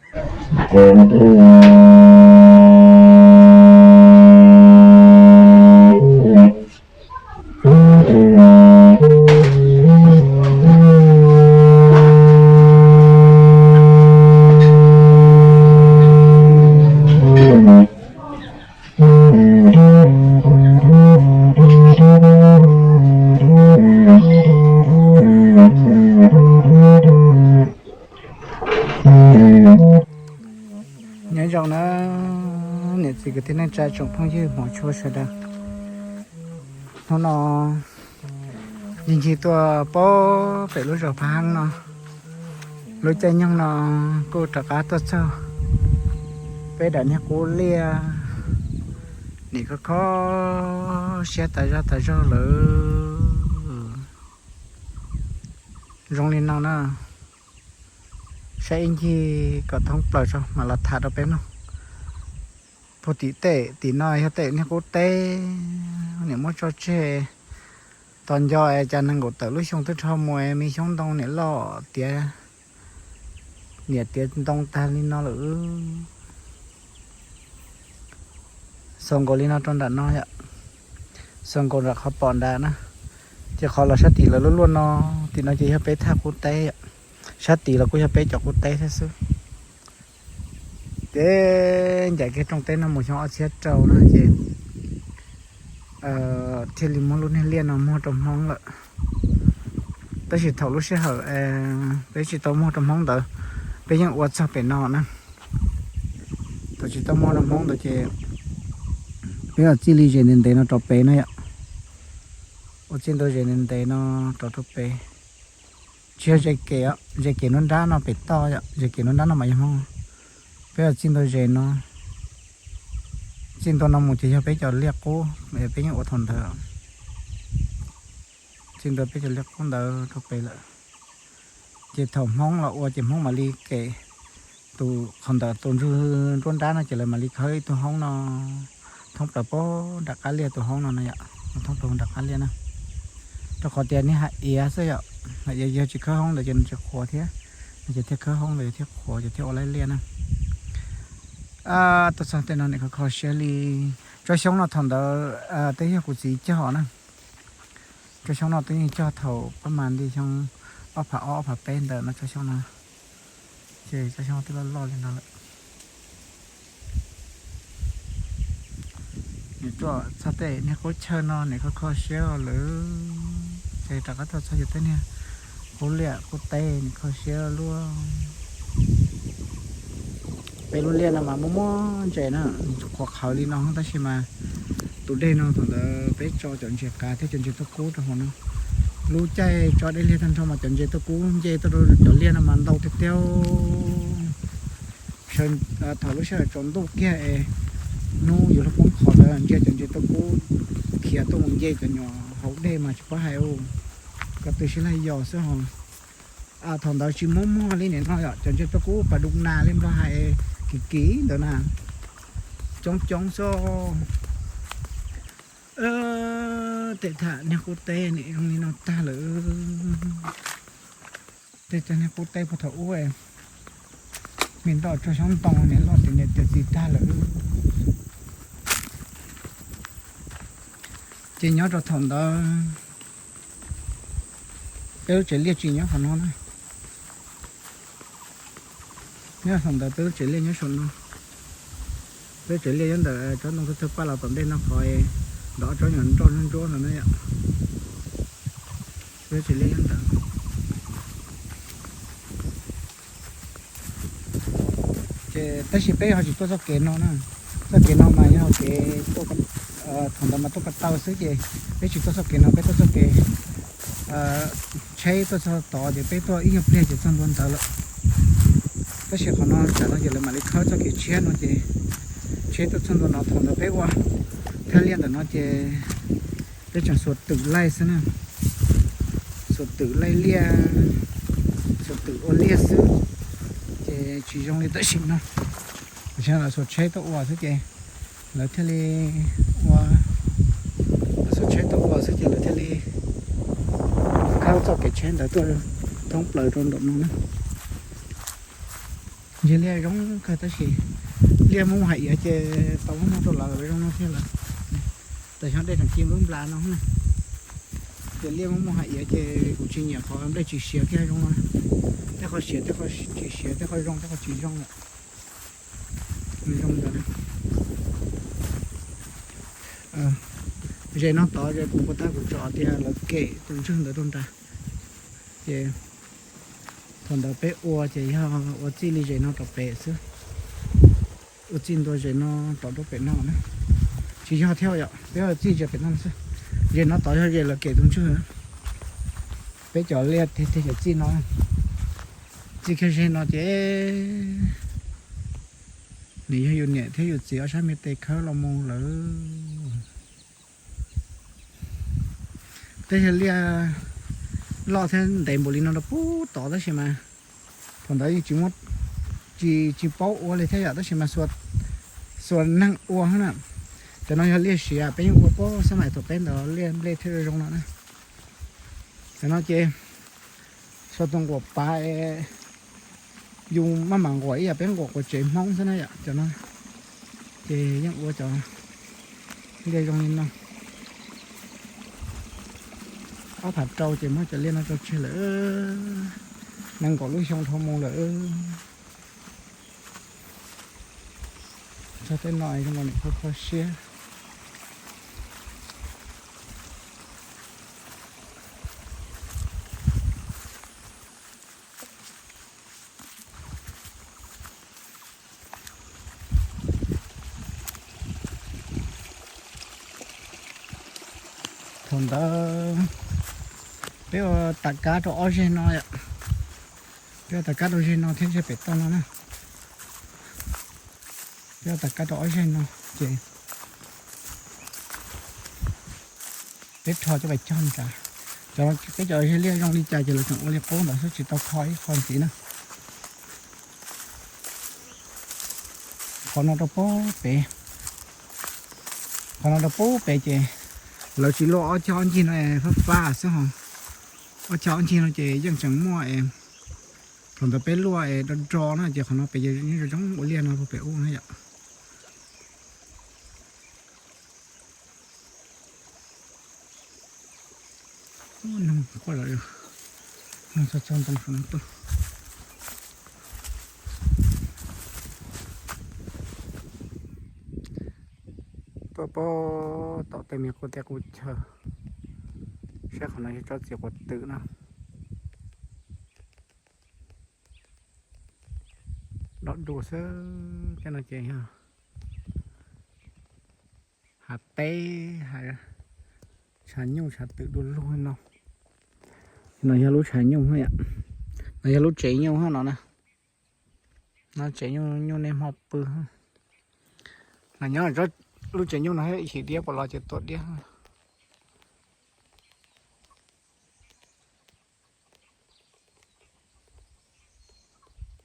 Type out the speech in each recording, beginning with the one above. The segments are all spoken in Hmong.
Nyob zoo na niam txiv kwv tij neej tsa tsoom phooj ywg hmov tshua sawv daws. Hnub no ncig ncig tuaj pem lub zos Phav Heeb no, lub caij nyoog no kuj rov qab tuaj txog peb daim niag qub liaj, nim kho kho siab tas zog tas zog lawm. Zoo li no na, saib ib ncig kom thoob plaws tso mam los tham rau peb mloog. Puag tim tej tim no yog tej niag qub teb, nim muab tso tseg. Tos nco es cas nees nkaum tawm lub xyoo twb rho mus, me xyoob ntoo nim loj tiav, niam tiav ntoo tag li no lawm. Xaus nkaus li no rau nram no yom, xaus nkaus nram qhov pom nrad na. Ces qhov los sab tim lawv luaj luaj no, tim no ces yog peb thaj qub teb yom, sab tid los kuj yog peb cov qub teb thiab xwb. Ces ncaim kiag rooj teb no mus xyoo ob txhiab rau na ces thiaj li muab lub niag liaj no muag rau Hmoob lawm. Tab sis thaum lub sij hawm peb tsis tau muag rau Hmoob ntawd, peb yeej ua txog pem no na. Thaum tsis tau muag rau Hmoob ntawd ces peb ua txij li zes ntev ntev no rau pem no yom. Ua txij ntawm zes ntev ntev no rau rau pem. Tsis yog zes kem, zes kem nruab nrab no pem toj yom, zes kem nruab nrab no mas yog Hmoob. Peb ua txij ntawm zes no, txij ntua no mus ces yog peb cov liaj qub, peb yeej ua thaum ntawd. Txij ntua peb cov liaj qub ntawd rau pem lawm. Ces thaum Hmoob los ua ces Hmoob mam li kem tus qhov ntawd, tus ntsug nruab nrab no ces lawv mam li khawb ib tug hoob no thoob plaws puag nram qab liaj, tus hoob no na yom, thoob plaws nram qab liaj na. Rau qhov tias niag hav iav xwb yom, hav iav yog tsis khawb hoob ntawd ces nws tsis qhuav thiab, ces thiaj khawb hoob ntawd thiaj qhuav ces thiaj ua laib liaj na. Tuaj txog tej no nim kho kho siab li. Tsob xyoob no thaum ntawd twb yog kuv txiv cog na. Tsob xyoob no twb yeej cog thaum pab mas nti xyoo ob phav ob ob phav peb ntawd no tsob xyoob no. Ces tsob xyoob twb loj loj li no lawm. Nim tuaj txog tej niag qub chaw no nim kho kho siab lawm. Ces rov qab tuaj txog yus tej niag qub liaj qub teb nim kho siab luaj. Peb lub liaj no mas muaj muaj ntses na, qhuav qhawv li no tab sis mas tus dej no thaum ntawd peb tso cov ntses qav thiab cov ntses tuaj kub rau hauv no. Lub caij tso dej liag tag nrho mas cov ntses tuaj kub nce tuaj rau cov liaj no mas ntau tiag tiag. Thaum lub sij hawm tsaus ntuj kiag es hnub yuav luag poob qho ntawd ntsia cov ntses tuaj kub khiav tuaj mus nce cov nyuam hauv dej mas tsis paub hais ua ko tw sib laig yos xwb hos. Thaum ntawd tsis muaj muag li nim no yom, cov ntses tuaj kub pas dub nas li nplog hais kiv kiv ntawd na, coob coob xwb. Tej tham niag qub teb nim zoo li no tag lawm. Tej cov niag qub teb puag thaum ub me nroj tsuag xyoob ntoo nim loj tiav niam tiav txiv tag lawm. Ces nyob rau thaum ntawd peb lub tsev liaj tsis nyob qhov no na. Nyob thaum ntawd peb lub tsev liaj nyob saum no. Peb lub tsev liaj nyob ntawm tsob ntoo thawj thawj paj los tom ntej no qhov ntawm ob tsob nyuam nroj ntsuab ntsuab ntawd na yom. Peb lub tsev liaj nyob ntawd. Ces tab sis peb ho tsis tuaj txoj kev no na. Txoj kev no mas yog kev tuaj, thaum ntawd mas tuaj ko taw xwb ces peb tsis tuaj txoj kev no, peb tuaj txoj kev tsheb tuaj txog tod ces peb tuaj ib nyuag pliag ces txog ntua ntawd lawm. Tab sis qhov no tsam no ces lawv mam li khawb txoj kev tshiab no ces tsheb tuaj txog ntua no, thaum ntawd peb ua thaj liaj ntawm no ces peb tseem xuas twm laij xwb na. Xuas twm laij liaj, xuas twm ua liaj xwb, ces tsis zoo li tam sim no. Tam sim no lawv xuas tsheb tuaj ua xwb ces lawv thiaj li ua, lawv xuas tsheb tuaj ua xwb ces lawv thiaj li khawb txoj kev tsheb ntawd tuaj thoob plaws rau nraum no na. Ntshe liaj zoo kawg tab sis liaj muaj muaj hais iav ces tau muab muag rau lawv zoo no thiab lawm. Tam xyov dej tseem ci npab nplas no na. Ces liaj muaj muaj hais iav ces kuv tsis nyiam qhov nplej tsis siav thiab zoo no. Tej qhov siav, tej qhov tsis siav, tej qhov zoo, tej qhov tsis zoo lawm. Zoo ntawd. Ze no tod ces kuv puas tab kuv tsom tias lawv kem tus ntswg ntawd rau nrad. Ces thaum ntawd peb ua ces yog ua txij li ze no rau pem xwb. Ua txij ntua ze no rau rau pem no na. Tsis yog thiab yom, peb ua txij ze pem no xwb. Ze no tod yog ze lawv kem tus ntswg. Peb cov liaj tiag tiag cov txij no, txij kiag ze no ces nws yog yus niam thiab yus txiv ob sab me tes khawb los mus lawm. Tej yog liaj loj thiab ntev npaum li no rau pub tod tab sis mas thaum ntawd yeej tsis muaj, tsis, tsis paub ua li thiab yom, tab sis mas xuas neeg ua na. Cov no yog liaj siav peb yeej ua pub xab mais thaum peb ntawd liaj nplej thiaj zoo no na. Cov no ces xuas tus nquam pav, yus maj mam nquam ib yam peb nquam quav tsev Hmoob xwb na yom. Cov no ces yeej ua cov liaj zoo li no. Ob phav rau ces muab cov liaj no rau tseg lawm, nees nkaum lub xyoo dhau mus lawm. Txog tej no zoo li niam kho kho siab. Thaum ntawd peb ua tas kab rau ob zeg no yom. Peb ua tas kab rau zeg no thiab zeg pem toj no na. Peb ua tas kab rau ob zeg no ces peb rho coj pes cog nrad. Cov, peb cov zeg liaj zoo li cas ces lawv tseem ua li qub ntawd xwb tsis tau rho ib qho ntxiv na. Qhov no rau pub pem, qhov no rau pub pem ces lawv tsis luaj ob cag ob ncig no fab fab xwb ho. Ob cag ob ncig no ces yeej tseem muaj es thaum ntawd peb luaj es do do na ces qhov no pem ces yeej zoo zoo ua liaj no puag pem ub na yom. Noog quaj los, noog txog txog ntoo saum no tuaj. Tuaj pab tom tej me qub teb qub chaw, saib qhov no yog tsob txiv quav twm na. Dog du xwb, tej no ces yog hav teb, hav tshav nyuj tshav twm du lug no. No yog lub tshav nyuj, no yog lub tsev nyuj no na. No tsev nyuj, nyuj nej hmo pw. Los nyob lub tsev nyuj no ib chim diab puas los ces tua diab.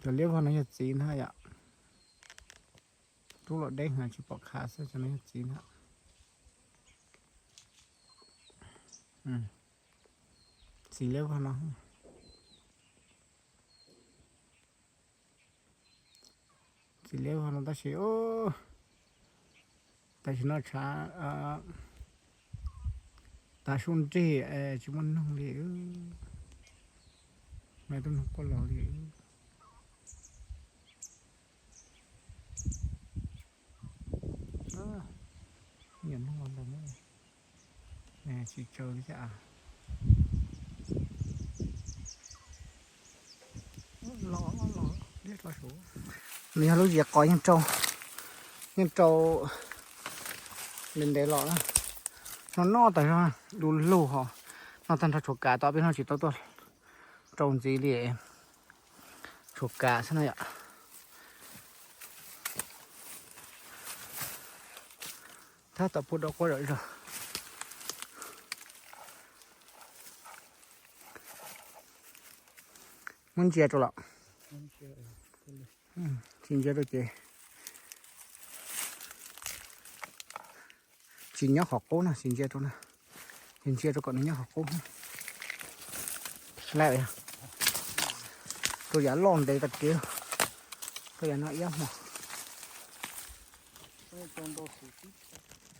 Cov liab vog no yog txiv ntag yom. Rub los deb heev tsis pom khav xwb, cov no yog txiv ntag. Txiv liab vog no. Txiv liab vog no tab sis, tam sim no tshav, tav su nrig tsis muaj noog li. Mas tub noog quaj los li. Tsis tsaws li thiab. Nws yog lub ziav qos yeej rau, yeej rau ntev ntev los na. No noj tas zog du lug ho, noj tag nrho tshuav kav, tom peb no tsis tau tuaj rau ntxiv li, tshuav kav xwb na yom. Thab tom pub dau quaj zom zaws. Muab ntsia rau los? Tsis ntsia rau ces tsis nyob qhov qub no, tsis ntsia rau na. Ces ntsia rau kom nws nyob qhov qub. Rau yav loj ntev tag kev. Yog no iab hmo, ntau xwb tib tshaj.